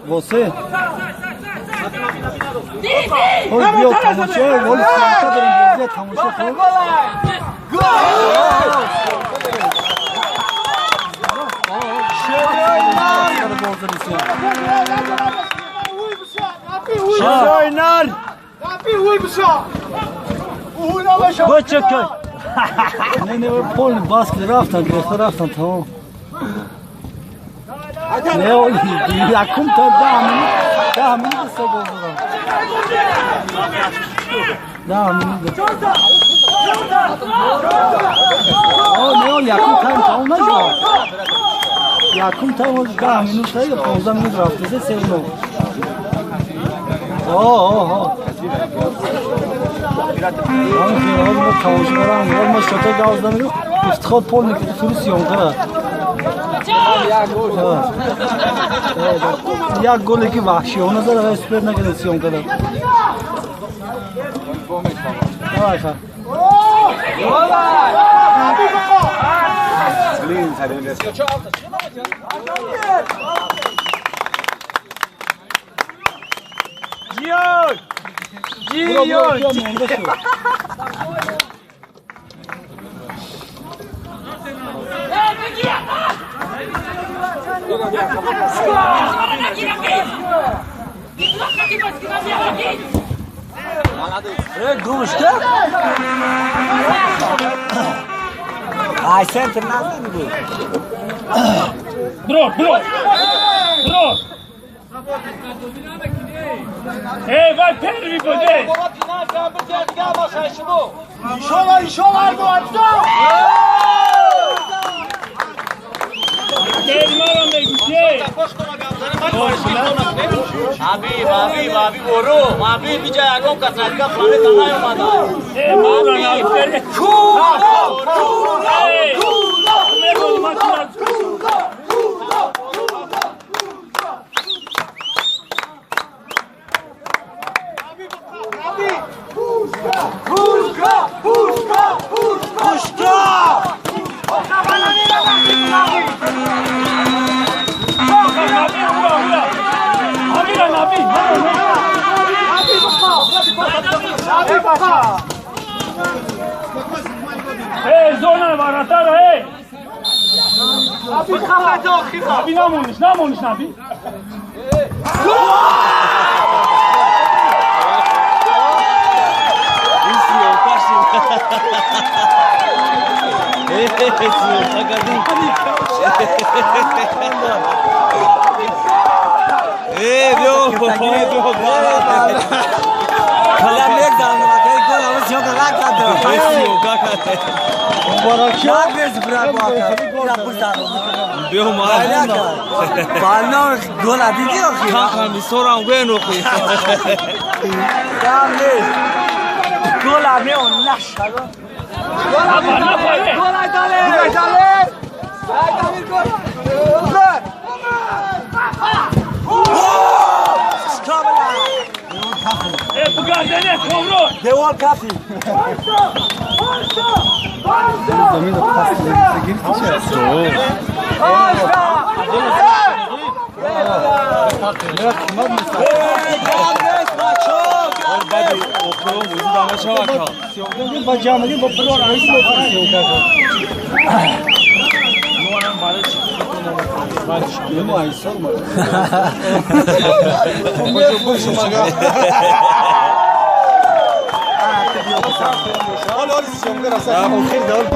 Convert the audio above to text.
Você? Olha, Не, якум та 10 минут се гол задам. 10 минут. О, не, якум тайм тамом нашуд. Якум тайм 10 минут ё 15 минут рафт, се нол. О, о, о. Мо тамошобарам, мо шота газ намеру, ифтихор полный фурус ёнка. Як голе ки ваҳшиёна зада ва супер накарда сиём карда. Давай ха. Гион! Гион! Гумшка? Ай, центр назад был. Бро, бро! Бро! Эй, вай первый будет! Иншалла, иншалла, Habib, Habib, Habib, برو Habib اینجا یکم کسرتگاه پلانت نیومده. Habib Эй, зона вратаря, эй! Наби намониш, намониш, Наби! Э, биё, биё, Калам як дам накай гол ама съёмка накардам. Съёмка кард. Муборак. Як нест брат бо ака. Ира пурсам. Биё ма. Бално гол диди охи. Кам кам бисорам гӯен охи. Кам нест. Гол меон наш. Напар, напар, эй! Гол айдале. Айдале. Айдале гол. Гол. Э, бугардане, коврой! Девор кафи. Замина пас гирифти ча? Мера қимат нест. Баъди охирон бозӣ дама шава ка. Съёмка ба ҷамъ ба бирор аис съёмка кард. Ему айсор ма. Ҳол ҳол съёмка раса. Охир давр.